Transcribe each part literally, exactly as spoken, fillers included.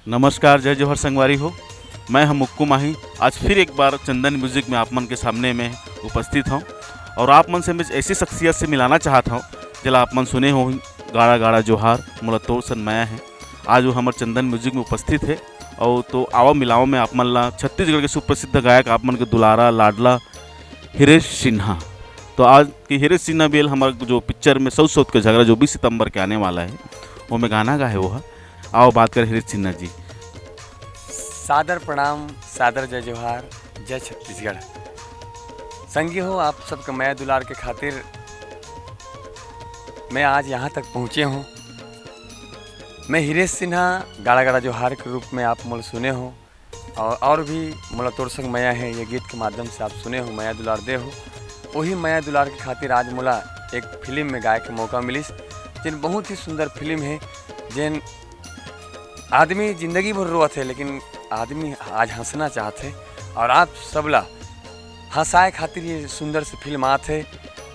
नमस्कार, जय जोहार संगवारी हो। मैं हम मुक्कू माही। आज फिर एक बार चंदन म्यूजिक में आप मन के सामने में उपस्थित हूँ और आप मन से मैं ऐसी शख्सियत से मिलाना चाहत हूँ, जेला आप मन सुने हो, गाड़ा गाड़ा जोहार, मोला तोर सन मया है। आज वो हमर चंदन म्यूजिक में उपस्थित है। और तो आवा मिलावा में आप मन ला छत्तीसगढ़ के सुप्रसिद्ध गायक, आप मन के दुलारा लाडला हिरेश सिन्हा। तो आज की हिरेश सिन्हा बेल हमारे जो पिक्चर में सौ सौत के झगड़ा जो बीस सितंबर के आने वाला है, वो में गाना गा है वो है। आओ बात कर हिरेश सिन्हा जी। सादर प्रणाम, सादर जय जोहार, जय छत्तीसगढ़। संगी हो, आप सबके मया दुलार के खातिर मैं आज यहाँ तक पहुँचे हूँ। मैं हिरेश सिन्हा, गाड़ा गाड़ा जोहार के रूप में आप मोल सुने हो और, और भी मोला तोर संग मया है, ये गीत के माध्यम से आप सुने हो, मया दुलार दे हो। वही मया दुलार के खातिर आज मोला एक फिल्म में गाए के मौका मिलिस, जिन बहुत ही सुंदर फिल्म है, जिन आदमी जिंदगी भर रोवत है, लेकिन आदमी आज हंसना चाहत है। और आप सबला हंसाए खातिर ये सुंदर से फिल्म आत है,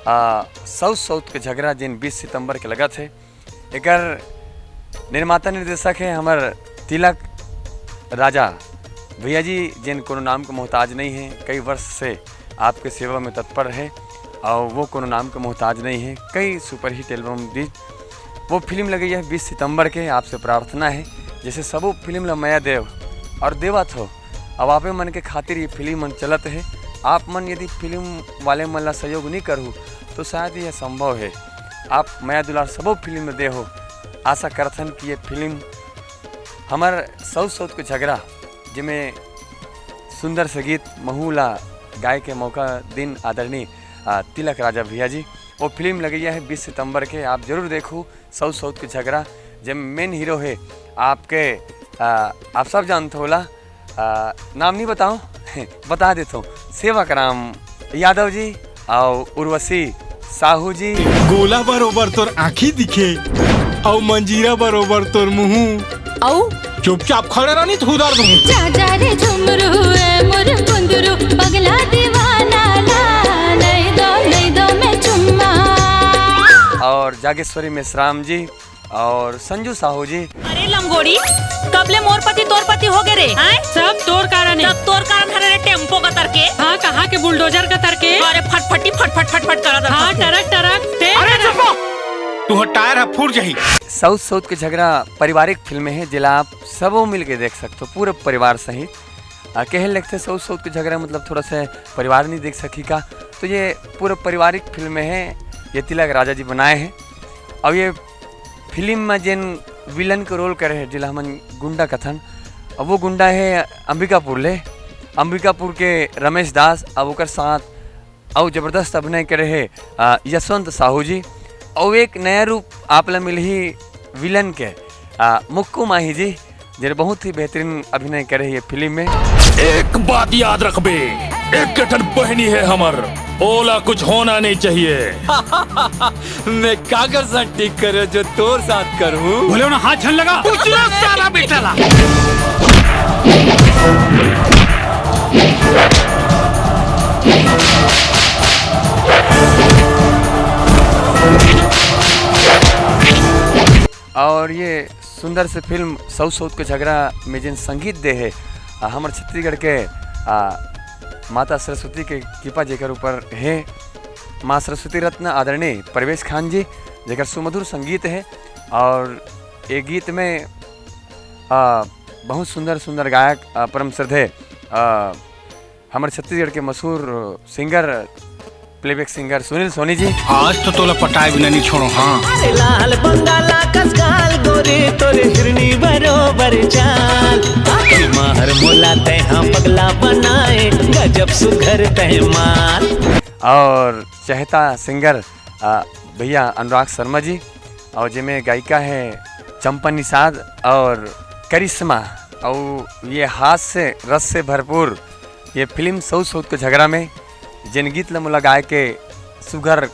आ, सौ सौत के झगड़ा, जिन बीस सितंबर के लगत है। एकर निर्माता निर्देशक है हमर तिलक राजा भैया जी, जिन कोनो नाम के मोहताज नहीं है, कई वर्ष से आपके सेवा में तत्पर है और वो कोनो नाम के मोहताज नहीं है। कई सुपरहिट एल्बम दी। वो फिल्म लगी है बीस सितंबर के। आपसे प्रार्थना है, जैसे सबो फिल्म ला मया देव और देवत हो, अब आपे मन के खातिर ये फिल्म मन चलत है। आप मन यदि फिल्म वाले मन ला सहयोग नहीं करहु, तो शायद यह संभव है। आप मया दुलार सबो फिल्म में दे हो। आशा करथन कि ये फिल्म हमर सौ सौत के झगड़ा, जेमे सुंदर से गीत महू ला गाए के मौका दिन आदरणीय, आ, तिलक राजा भैया जी। वो फिल्म लगैया है बीस सितंबर के, आप जरूर देखू, सौ सौत के झगड़ा, जेमे मेन हीरो है आपके, आ, आप सब जानत होला, आ, नाम नहीं बताओ बता देता हूँ, सेवक राम यादव जी और उर्वशी साहू जी। गोला बरोबर तोर आँखी दिखे, अउ मंजीरा बरोबर तोर मुँह। अउ चुपचाप खड़े रहनी, थूदर दूँ। जा जा रे झुमरू, ए मोर कुंदरू, पगला दीवाना ला, नहीं दो, नहीं दो मैं चुम्मा। और जागेश्वरी मेश्राम जी और संजू साहू जी। अरे लंगोड़ी, कबले मोर पति तोर पति हो गे रे, हैं? सब तोर कारण है। सब तोर कारण हरे रे, टेम्पो का तरके। हाँ, कहाँ के बुलडोजर का तरके। अरे फटफटी फटफट फटफट करा हाँ, टरक टरक ते अरे टरक। चुप, तुहर टायर ह फूट जाही। सौत सौत के झगड़ा पारिवारिक फिल्म है, जिला आप सबो मिल के देख सकते हो, पूरे परिवार सहित। आ, कहे लगते सौत सौत के झगड़ा मतलब थोड़ा सा परिवार नहीं देख सकी का, तो ये पूरा पारिवारिक फिल्म है, ये तिलक राजा जी बनाए हैं। और ये फिल्म में जिन विलन के रोल करे है, जिला हमन गुंडा कथन, अब वो गुंडा है अंबिकापुर ले, अंबिकापुर के रमेश दास, अब ओकर साथ अउ जबरदस्त अभिनय करे हे, आ, यशवंत साहू जी। अउ एक नया रूप आप ला मिलही विलन के, आ, मुक्कू माही जी, जेर बहुत ही बेहतरीन अभिनय करे हे ये फिल्म में। एक बात याद रखबे, एक ठन बहनी है हमर, ओला कुछ होना नहीं चाहिए। मैं काकर साथ ठीक करे जो तोर साथ करूं। बोले ना, हाथ झन लगा। उचला साला बेटा ला। और ये सुंदर से फिल्म सौ सौत के झगड़ा में जिन संगीत दे हे, आ, हमर छत्तीसगढ़ के, आ, माता सरस्वती के कृपा जेकर ऊपर हे, माँ सरस्वती रत्न आदरणीय प्रवेश खान जी, जेकर सुमधुर संगीत हे। और ये गीत में, आ, बहुत सुंदर सुंदर गायक, आ, परम श्रद्धेय, आ, हमर छत्तीसगढ़ के मशहूर singer, playback singer Sunil Soni ji. आज तो तोला पटाए बिना नहीं छोड़ो, हाँ। अरे लाल बंगाला कस गाल गोरे, तोरे हिरनी बरोबर चाल। आखिर माहर मोला तैहा पगला बनाए, गजब सुघर तैमाल। और चहेता सिंगर, आ, भैया अनुराग शर्मा जी, और जेमे गायिका है चंपा निषाद और करिश्मा। और ये हास्य रस से भरपूर ये फिल्म सौ सौत के झगड़ा में जिन गीत ल मोला गाय के सुघर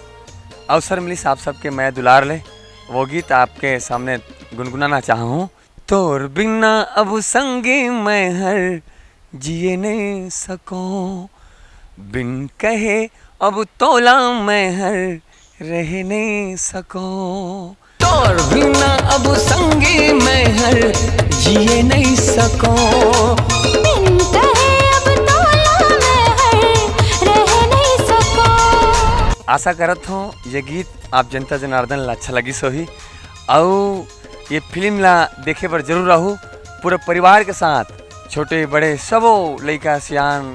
अवसर मिलिस आप सबके मया दुलार ले, वो गीत आपके सामने गुनगुनाना चाहूँ। तोर बिना अब संगी मैं हर जिए नहीं सको, बिन कहे अब तोला मैं हर रह नहीं सको। तोर बिना अब संगी मैं हर जिए नहीं सको। बिन कहे अब तोला मैं हर रह नहीं सको। आशा करत हूँ ये गीत आप जनता जनार्दन ला अच्छा लगिस होही, अउ ये फिल्म ला देखे बर जरूर आहू, पूरा परिवार के साथ, छोटे बड़े सबो लइका सियान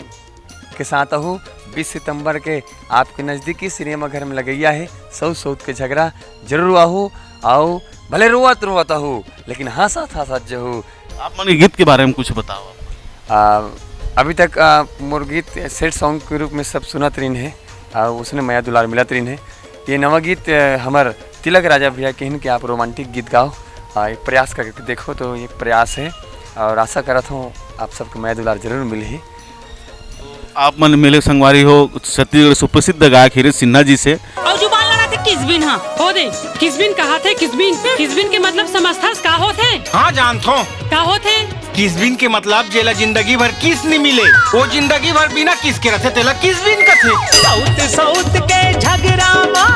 के साथ आहू। बीस सितंबर के आपके नजदीकी सिनेमा घर में लगइया हे सऊत सऊत के झगड़ा, जरूर आहू, अउ भले रोवत रोवत आहू, लेकिन हंसत हंसत जहू। आप मन के गीत के बारे में कुछ बताओ। आ, अभी तक आ, मोर गीत सैड सॉन्ग के रूप में सब सुनत रहिन हे, आ, उसने मया दुलार मिलत रहिन हे। ये नवा गीत आ, हमर तिलक राजा भैया किहिन कि आप रोमांटिक गीत गाओ, आ, एक प्रयास करके देखो, तो ये प्रयास है और आशा करत हूँ आप सबके मया दुलार जरूर मिलही। आप मन मिले संगवारी हो छत्तीसगढ़ सुप्रसिद्ध गायक हीरे सिन्हा जी से। अउ जुबान लड़ाथे किसबिन, हाँ, हो दे। किसबिन कहाथे किसबिन, किसबिन के मतलब समझथस का होथे? हाँ, जानथों। का होथे? किसबिन के मतलब जेला जिंदगी भर किस नि मिले, वो जिंदगी भर बिना किस के रथे, तेला किसबिन कथे। सऊत सऊत के झगड़ा मा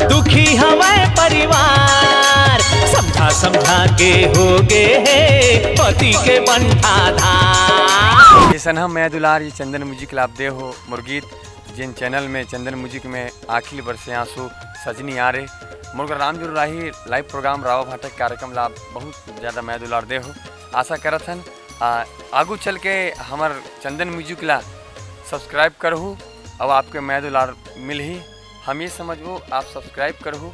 दुखी हवय परिवार, समझा समझा के हो गे हे पति के बंठाधार। ये सनहा मया दुलार, ये चंदन म्यूजिक ला आप दे हो मोर गीत, जेन चैनल में चंदन म्यूजिक में आखिल बरसे आंसू, सजनी आ रे, मोर राम जरूर आही लाइव प्रोग्राम रावा भाटा के कार्यक्रम ला आप बहुत ज्यादा मया दुलार दे हो। आशा करत हन आ, आगू चल के हमर चंदन म्यूजिक ला सब्सक्राइब करहू, अब आपके मया दुलार मिलही। हम ये समझबो आप सब्सक्राइब करहू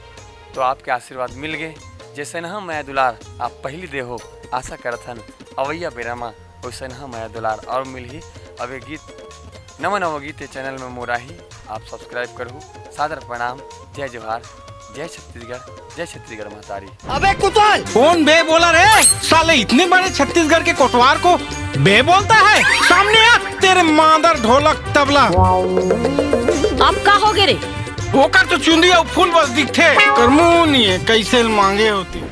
तो आपके आशीर्वाद मिल गे। जैसे न मया दुलार आप पहली दे हो, आशा करत हन अवैया बेरा मा वैसे न मया दुलार और मिलही। अब ये गीत नवा नवा गीत ये चैनल में मोर आही, आप सब्सक्राइब करहू। सादर प्रणाम, जय जोहार, जय छत्तीसगढ़, जय छत्तीसगढ़ महतारी। अबे कुतल, कौन बे बोला रे? साले इतने बड़े छत्तीसगढ़ के कोटवार को बे बोलता है? सामने आ तेरे मादर ढोलक तबला। अब का हो गे रे? ओकर तो चुंदी अउ फूल बस दिखथे, कर मुंह नहीं है, कैसे मांगे होती।